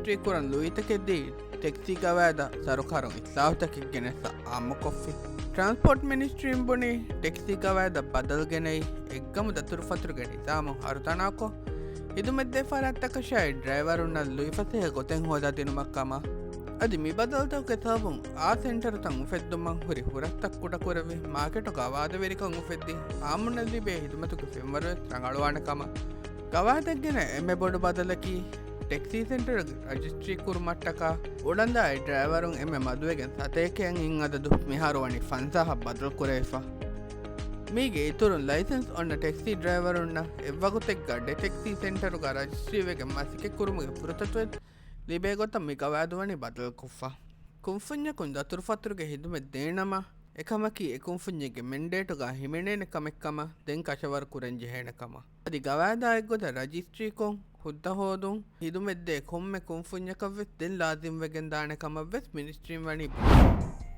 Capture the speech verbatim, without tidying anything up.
ރަޖިސްޓްރީ ކުރަން ލުއިތަކެއް ދީ، ޓެކްސީ ގަވާއިދަށް ސަރުކާރުން އިސްލާހުތަކެއް ގެނެސް އާއްމުކޮށްފި. ޓްރާންސްޕޯޓް މިނިސްޓްރީން ބުނީ، ޓެކްސީ ގަވާއިދަށް ބަދަލު ގެނައި، އެއްގަމު ދަތުރުފަތުރުގެ ނިޒާމު ހަރުދަނާކޮށް، ހިދުމަތްދޭ ފަރާތްތަކަށާއި ޑްރައިވަރުންނަށް ލުއިފަސޭހަ ގޮތެއް ހޯދާދިނުމަށް ކަމަށް. އަދި މި ބަދަލުތަކުގެ ސަބަބުން އާ ސެންޓަރުތައް އުފެއްދުމަށް ހުރި ހުރަސްތައް ކުޑަކުރެވި، މާކެޓު ގަވާއިދުވެރިކަން އުފެއްދި، އާއްމުންނަށް ލިބޭ ހިދުމަތުގެ ފެންވަރުވެސް ރަނގަޅުވާނެ ކަމަށް. ގަވާއިދަށް ގެނައި އެންމެ ބޮޑު ބަދަލަކީ، ޓެކްސީ ސެންޓަރުގެ ރަޖިސްޓްރީ ކުރުމަށްޓަކާ އުޅަނދާއި ޑްރައިވަރުން އެންމެ މަދުވެގެން ސަތޭކައަށް އިން އަދަދު މިހާރު ވަނީ ފަންސާހަށް ބަދަލު ކުރެވިފަ. މީގެ އިތުރުން ލައިސަންސް އޮންނަ ޓެކްސީ ޑްރައިވަރުންނަށް އެއްވަގުތެއްގަ ޑެ ޓެކްސީ ސެންޓަރުގަ ރަޖިސްޓްރީވެގެން މަސައްކަތް ކުރުމުގެ ފުރުސަތުވެސް ލިބޭ ގޮތަށް މި ގަވާއިދު ވަނީ ބަދަލުކޮށްފަ. ކުންފުންޏަކުން ދަތުރުފަތުރުގެ ހިދުމަތް ދޭނަމަ، އެކަމަކީ އެ ކުންފުންޏެއްގެ މެންޑޭޓުގަ ހިމެނޭނެ ކަމެއްކަމަށް ދެން ކަށަވަރު ކުރަން ޖެހޭނެ ކަމަށް. އަދި ގަވާއިދާ އެއްގޮތަށް ރަޖިސްޓްރީކޮށް، ހުއްދަ ހޯދުން، ހިދުމަތްދޭ ކޮންމެ ކުންފުންޏަކަށްވެސް ދެން ލާޒިމްވެގެން ދާނެ ކަމަށްވެސް މިނިސްޓްރީން ވަނީ ބުނެ.